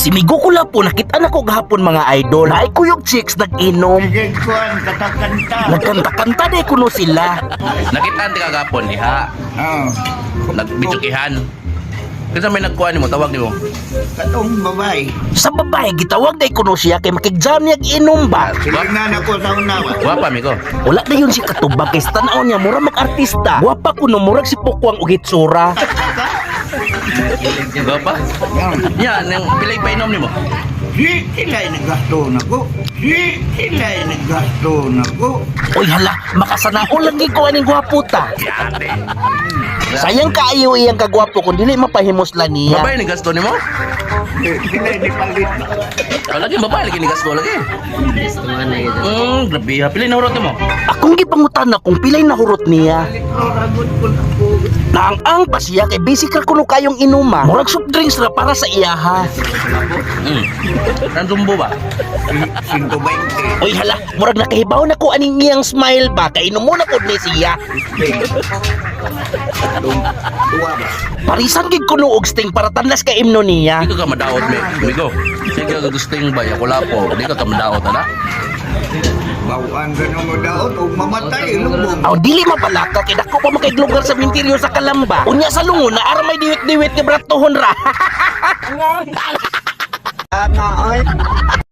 Si Migo Kulapo nakita na ko gahapon, mga idol. Ay, kuyog chicks nag-inom. Sige, kuan, katakanta. Nagkanta-kanta de kuno sila. Nakita ang kagapon diha. Ah, Nagbitsukihan. Kasi may nagkuha nimo, tawag nimo. Katong babae. Sa babae gitawag day kuno siya kay makig-jam niya inom ba. Silingan ako sa unawa. Gwapa mi ko. Wala na yun si katubag kay sa tanaw niya mura mag-artista. Gwapa kuno, murag si Pukwang og hitsura. Gwapa? Yan, yung pilay pa inom nimo. Si sila'y naggasto na ko. Si sila'y naggasto na ko. Uy hala, makasanao lang gid ko aning gwapo ta. Sayang kaayo iyang kagwapo kung dili mapahimos la niya. Babae ni gasto nimo? Si sila'y nipalit. Oh, lagi babae lagi ni gasto lagi. Grabe ha. Pili na hurot nimo. Akong gipangutana kung pilay nahurot niya. Ragot ko na ko. Naang-ang pa siya kay basic ra kuno kayong inuma. Murag soft drinks ra para sa iyaha. Nandumbo ba? 120. Uy hala, murag nakahibaw na ko aning iyang smile ba kay inom mo na pud ni siya. Katong tuwa ba? Parisan gid kuno og sting para tanlas ka imno niya. Di ka ka madaot mi. Migo. Sige ka gusting ba ya kulapo. Di ka ka madaot ana. Bawaan ka nung daot o mamatay. Lubong. Aw, dili mapalaka kay dako pa makiglugar sa minteryo sa Kalamba. Unya sa lungon na aramay diwit-diwit kay bratohon ra.